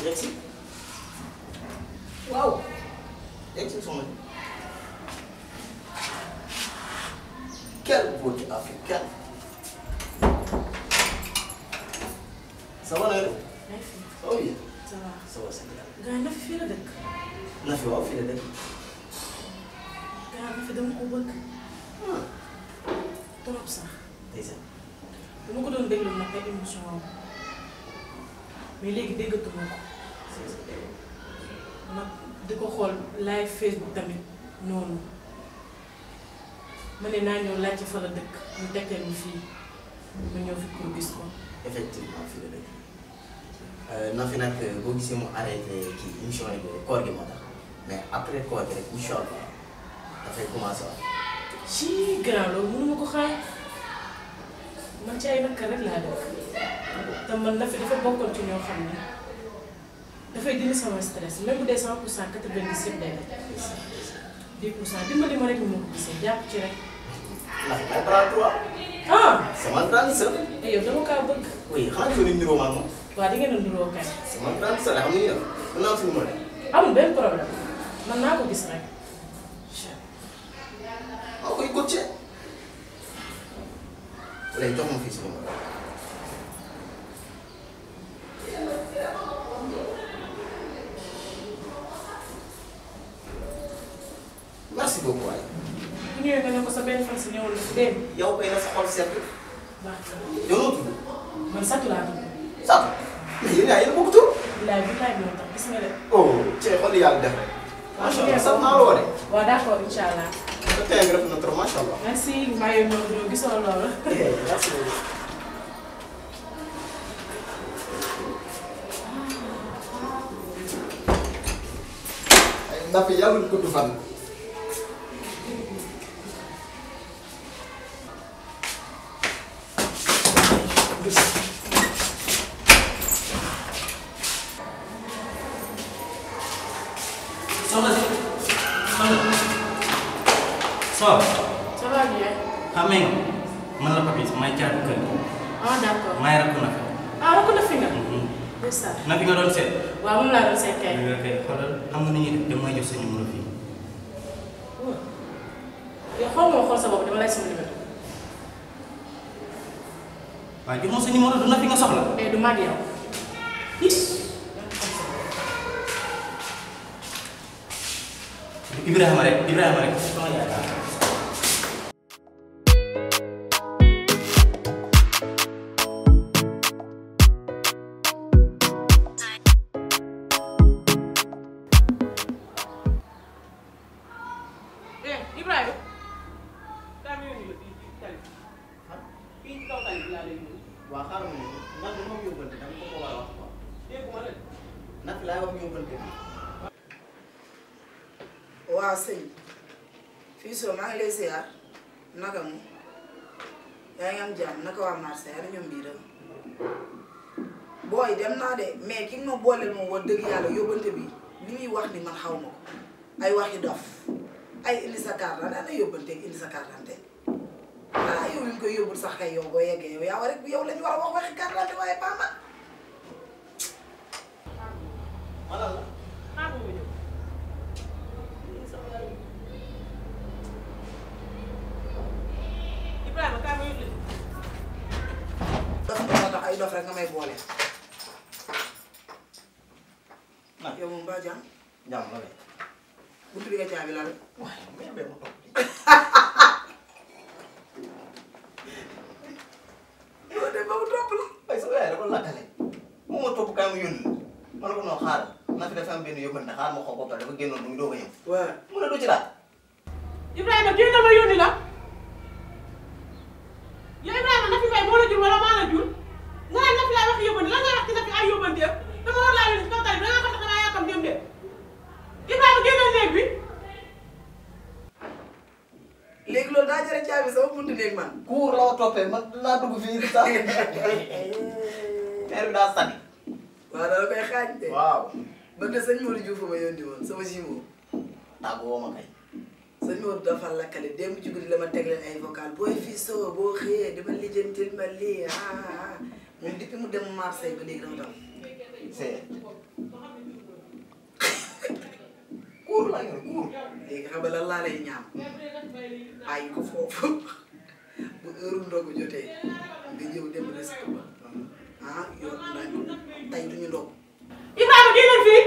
yegg si waaw yegg si soxna bi quelle beauté africaine ça va nag ça va bien ça va ça va c'est bien gars Nafi fii la dëkk Nafi waaw fii la dëkk gars Nafi dama ko bëgg trop sax ndeysaan dama ko doon déglu nag ay émission am mais léegi déggatuma ko nag di ko xool live Facebook tamit noonu ma ne naa ñëw laajte fa la dëkk ñu tekkee ñu fii ma ñëw fi pour gis ko. effectivement fii la dëkk Nafi nag boo gisee mu arrêté kii émission yi koor gi moo tax mais après koor gi rek incha allah dafay commencé waat. ci grand loolu mënuma ko xaar man ci ay nakka rek laa dëkk te man Nafi dafa bokkoon ci ñoo xam ne dafay dindi sama stress même bu dee 100% 90 yëpp day def 10% dimbali ma rek ñu ma ko gisee jàpp ci rek. Nafi may bras droit. ah c'est ma grande sœur. yow dama kaa bëgg. oui xanaa dafa ni niroo ma ak moom. waaw di ngeen a niroo kay. c'est ma grande sœur xam nga ñu def mën naa suñu mën amul benn problème man naa ko gis rek. maa koy coaché léegi jox ma fii si numéro. merci beaucoup waay. bu ñëwee nga ne ko sa benn fan si ñëwul la si dégg nga. yow kay na sa xol seet. baax na yow noo tudd. man Satou laa tudd. Satou. mais yéen a yéen a bokk tur. bilaay moo tax gis nga de. oh cee xol yàlla def rek. macha allah sax naa la woo de. waaw d'accord incha allah. sa tey nga def na trop macha allah. merci maa ngi ñëw gisoo loolu. merci beaucoup. Nafi yàlla na gudd fan. soxna si ça va. ça va bien. xamee nga man la Papis may caatu kër gi. ah d'accord. may rakku Nafi. ah rakku Nafi nga. ndeysaan. Nafi nga doon seet. waaw moom laa doon seet kay. nga koy xoolal xam nga ni ñuy def damay jox sa numéro fii. yow xool nga xool sa bopp dama lay sama numéro. waaye jox ma sa numéro du Nafi nga soxla. du mag yow. Ibrahima rek. Ibrahima. daa ma yónni la fii ci tali bi. fii ci kaw tali bi laa lay yónni. waaw xaaral ma ne man de moom yóbbante dama ko war a wax quoi. déggu ma leen. Nafi laay wax yóbbante bi. waaw sëñ fii soo maa ngi lay ziar naka mu yaa ngi am jàmm naka waa marché ana ñoom bii dem booy dem naa de mais ki nga ma booleel moom wax dëgg yàlla yóbbante bi li muy wax ni man xaw ma ko ay waxi dof ay indi sa carte ana yóbbante indi sa carte d'identité ah yow li ñu koy yóbbul sax kay yow boo yeggee yow yaa war rek yow lañu war a wax waxi carte d'identité waaye pas man. Malal la. maa ngi ñëw. Ibrahima kaa ma yónni. dof moo tax ay dof rek nga may boole. Nafi yow moom ba jàmm jàmm la kay. buntu bi nga caabi la la. waaye mais bee ma topp. loolu de ba mu topp la. waaye sa yaay dafa lakkale. moom moo topp kaay mu yónni la. ma ne ko non xaaral Nafi dafa am benn yóbbante xaaral ma xool ba pare dafa génnoon mu ngi doog a ñëw. waaw. mu ne du ci daal. Ibrahima génn ma yónni la. yow Ibrahima Nafi Mbaye moo la jur wala maa la jur nga naan Nafi laay wax yóbbante lan ngay wax ci Nafi ay yóbbanteem dama war laa yónni ci kaw tali bi da ngaa xam ne damaa yàkkam dem de Ibrahima génnal néeg bi. léegi loolu daa jëre caabi sama buntu néeg man. kuur la ma toppee man dinaa dugg fii sax. maire bi daa sànni. waaw dala koy xaaj de. waaw. ba te sëñ Modou Diouf ma yónni woon sama jumeau. tàggu woo ma kay. sëñ Modou dafa lakkale démb ci guddi la ma teg leen ay vocal booy fii soo boo xëyee dama lijjantil ma lii moom depuis mu dem Marseille ba léegi dafa daw. c'est kuur la yor kuur. léegi xam nga lan laa lay ñaan bàyyi ko foofu bu heure ndogu jotee nga ñëw dem resto ba ah yor nañ tey duñu ndog. Ibrahima génn fii.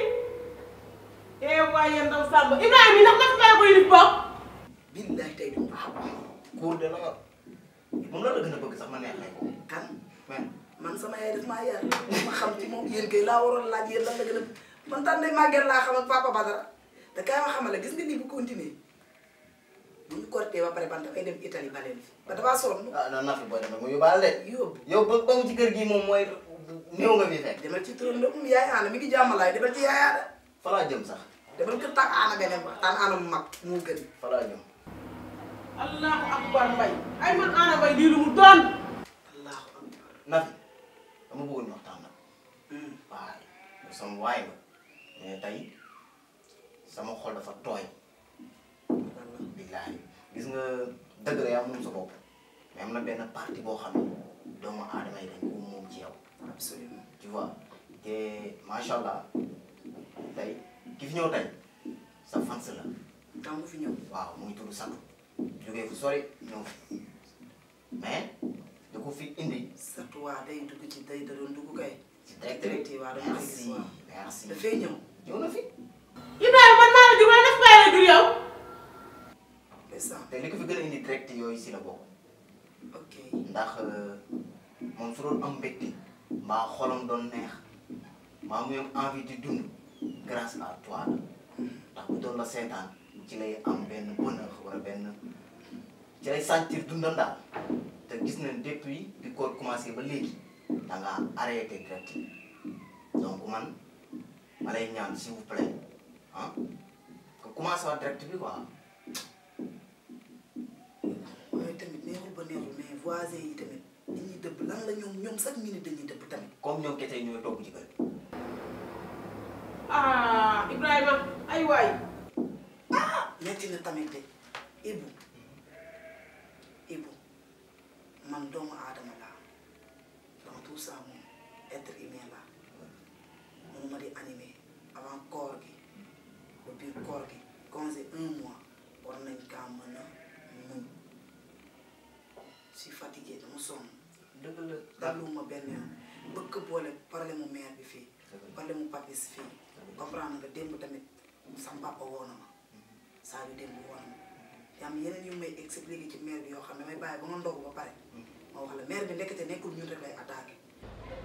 waaye ndaw Samba Ibrahima yi ndax dafa bàyyi ko yëngu bopp. billahi tey duñu kuur de la yor moom la gën a bëgg sax ma neexee ko. kan mais man sama yaay daf maa yar ma xam ci moom yéen kay laa waroon laaj yéen lan la gën a man tànn day màgget laa xam ak papa Badara te kaay ma xamale gis nga nii bu continuer bu ñu corté ba pare ban dafay dem Italie ba leen fi ba dafa sonn. ah non Nafi booy demee mu yóbbaale de. yóbbu yow ba mu ci kër gi moom mooy néew nga fi fekk. demal ci turam moom yaay aana mi ngi jàmmalaay demal ci yaay aana fa laa jëm sax. demal kër tànn aana beneen ba tànn aana mu mag moo gën. fa laa jëm. allahu akbar mbay ay man aana mbay lii lu mu doon. allahu akbar. Nafi dama bëggoon ñu waxtaan nag. waaye yow sama waay la mais tey sama xol dafa tooy. billaahi gis nga dëgg la yaa moom sa bopp mais am na benn partie boo xam ne doomu aadama yi dañ ko moom ci yow. absolument. tu vois te macha allah tey ki fi ñëw tey sa fans la. tant fi ñëw. waaw mu ngi tudd Sadou. jógee fu sori ñëw fi mais da ko fi indi. surtout waa day dugg ci day da doon dugg kay. ci direct direct waa dama koy gis merci waaw. merci. dafay ñëw. ñëw na fi. Ibrahima man maa la jur wala daf bàyyi la jur yow. ndeysaan. te li ko fi gën a indi direct yooyu si la bokk. ok. ndax moom su doon am mbégte mbaa xolam doon neex mbaa mu am envie di dund grâce à toi la ndax bu doon la seetaan ci lay am benn bonheur wala benn ci lay sentir dundam daal te gis nañ depuis bi koor commencé ba léegi da nga arrêté direct donc man ma lay ñaan s'il vous plaît ah que commencé waa direct bi quoi. waaye tamit neexul ba neexul mais voisins yi tamit dañuy dëbb lan la ñoom chaque minute dañuy dëbb tamit. comme ñoom kese ñooy togg ci kër gi. ah Ibrahima ay waay. metti na tamit de Ibou man doomu aadama laa dans tout ça moom être humain laa mënuma di animer avant koor gi ba biir koor gi congé 1 mois war nañ kaa mën a muñ si fatigué dama sonn dëgg la daluma benn yoon bëgg boole problème mu mère bi fii problème mu papis fii comprendre nga démb tamit sama papa woo na ma saa yu démb woo na ma te am yeneen yu may expliqué ci mère bi yoo xam ne may bàyyi ba nga ndogu ba pare ma wax la mère bi ndekete nekkul ñun rek lay attaqué.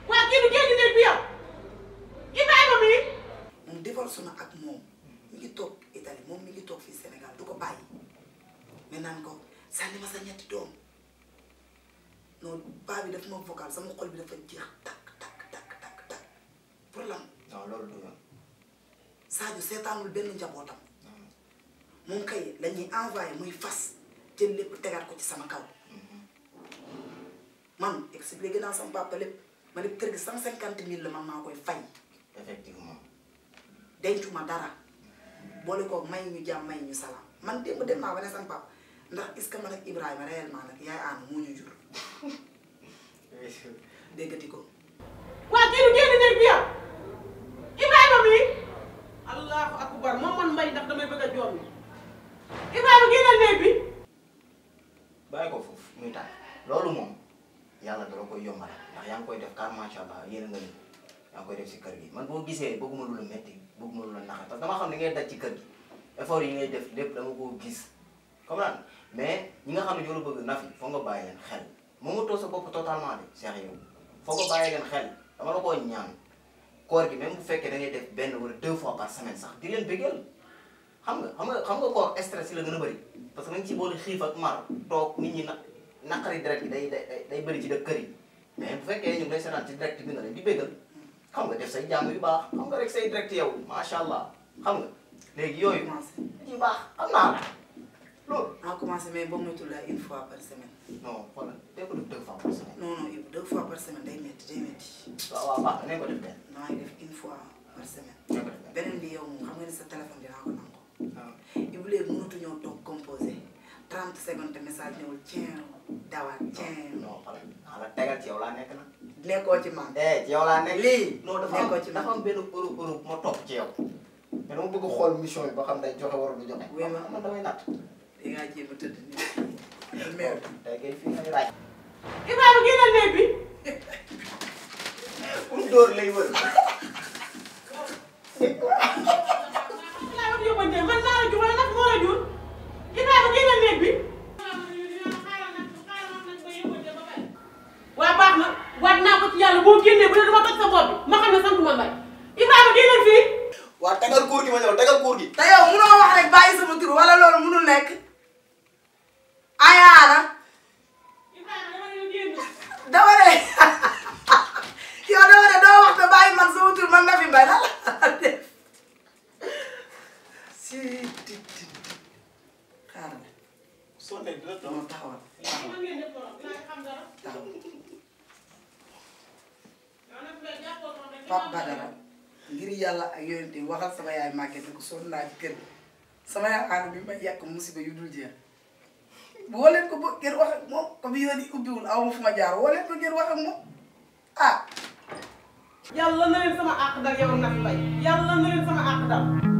waa kii du génn néeg bi yow Ibrahima mi. moom divorce na ak moom mi ngi toog Italie moom mi ngi toog fii Sénégal du ko bàyyi mais naan ko sànni ma sa ñetti doom non paa bi daf ma vocal sama xol bi dafa jeex takk pour lan. non loolu du yoon. Sadio seetaanul benn njabootam moom kay la ñuy envoyé muy fas jël lépp tegaat ko ci sama kaw man expliqué naa sama papa lépp ma ne kër gi 150 000 la man maa koy fay. effectivement. dencuma dara boole ko may ñu jàmm may ñu salaam man démb dem naa ba ne sama papa ndax est-ce que man ak Ibrahima réellement nag yaay aana moo ñu jur déggati ko. waa kii du génn néeg bi yow Ibrahima mi. allahu akbar moom man mbay ndax damay bëgg a joom Ibrahima génnal néeg bi. bàyyi ko foofu muy taal loolu moom yàlla dala koy yombal ndax yaa ngi koy def car macha allah yéen nga ni yaa ngi koy def si kër gi man boo gisee bëgguma lu la métti bëgguma lu la naxal parce que dama xam ne ngay daj ci kër gi effort yi ngay def lépp dama koo gis comprendre mais ñi nga xam ne ñoo la bëgg Nafi foo nga bàyyi leen xel moomatoo sa bopp totalement de Cheikh yow foo nga bàyyi leen xel dama la koo ñaan koor gi même bu fekkee da ngay def benn wala 2 fois par semaine sax di leen bëggal xam nga koor stress yi la gën a bëri parce que nañ ci boole xiif ak mar toog nit ñi naqari direct yi day bëri ci dëkk kër yi mais bu fekkee ñu ngi lay seetaan ci direct bi nga leen di bëggal xam nga def say jàmm yu baax xam nga rek say direct yow macha allah xam nga léegi yooyu yu baax am naa loolu. naa commencé mais boo moytuwul la 1 fois par semaine. non xoolal dee ko def 2 fois par semaine. non 2 fois par semaine day métti. waaw baax na nañ ko def benn. maa ngi def 1 fois par semaine. nañ ko def benn. beneen bi yow moom xam nga ni sa téléphone dinaa ko nangu. waaw. Ibou léegi mënatuñoo toog composé 30 secondes te message ñëwul tiens dawaat tiens. non xoolal xala tegal ci yow laa nekk nag. nekkoo ci man. ci yow laa nekk. lii non nekkoo ci man dafa am benn Europe ma topp ci yow. mais dama bëgg xool mission yi ba xam day joxe wala du joxe. oui man damay natt. di ngaa jéem a tëdd nii. mais tey kay fii ngay raaj. Ibrahima génnal néeg bi. pour dóor lay wër. Ibrahima yóbbante man maa la jur wala nag moo la jur Ibrahima génnal néeg bi. waa baax na waat naa ko ci yàlla boo génnee bu dee dama toj sa bopp bi ma xam ne sant ma mbay Ibrahima génnal fii. waa tegal kuur gi ma ñëw tegal kuur gi. te yow munoo wax rek bàyyi sama tur wala loolu munul nekk. ayaana. dama ne yow dama ne doo wax te bàyyi man sama tur man Nafi Mbaye la def si xaaral soo nekk dina dama taxawal Pape Badara ngir yàlla ak yonent bi waxal sama yaay màgget ni ko sonn naa ci kër gi sama yaay aana bi may yàq musiba yu dul jeex woo leen ko ba ngeen wax ak moom comme yoon yi ubbiwul aw ma fu ma jaar woo leen ko ngeen wax ak moom ah. yàlla na leen sama àq dal yow Nafi Mbaye yàlla na leen sama àq dal.